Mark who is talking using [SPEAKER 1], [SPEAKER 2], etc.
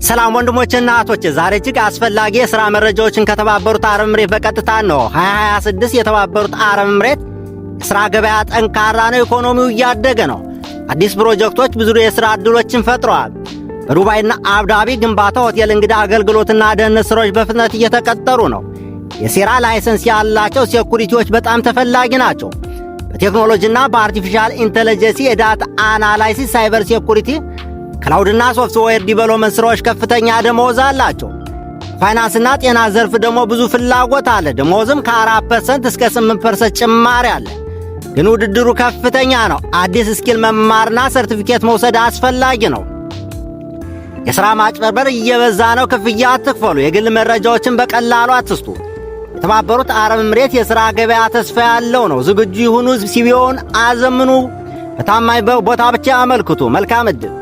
[SPEAKER 1] ሰላም ወንድሞችና እህቶች፣ ዛሬ እጅግ አስፈላጊ የሥራ መረጃዎችን ከተባበሩት አረብ ኤምሬት በቀጥታ ነው። 2026 የተባበሩት አረብ ኤምሬት የሥራ ገበያ ጠንካራ ነው። ኢኮኖሚው እያደገ ነው። አዲስ ፕሮጀክቶች ብዙ የሥራ ዕድሎችን ፈጥረዋል። በዱባይና አቡዳቢ ግንባታ፣ ሆቴል፣ እንግዳ አገልግሎትና ደህንነት ሥራዎች በፍጥነት እየተቀጠሩ ነው። የሴራ license ያላቸው security ዎች በጣም ተፈላጊ ናቸው። በቴክኖሎጂና በ artificial intelligence፣ የ data analysis፣ cyber security፣ cloud ና software development ስራዎች ከፍተኛ ደመወዝ አላቸው። ፋይናንስና ጤና ዘርፍ ደግሞ ብዙ ፍላጎት አለ። ደመወዝም ከ4% እስከ 8% ጭማሪ አለ። ግን ውድድሩ ከፍተኛ ነው። አዲስ skill መማርና ሰርቲፊኬት መውሰድ አስፈላጊ ነው። የሥራ ማጭበርበር እየበዛ ነው። ክፍያ አትክፈሉ። የግል መረጃዎችን በቀላሉ አትስጡ። የተባበሩት አረብ ኤምሬት የሥራ ገበያ ተስፋ ያለው ነው። ዝግጁ ይሁኑ። CV ዎን አዘምኑ። በታማኝ ቦታ ብቻ ያመልክቱ። መልካም ዕድል።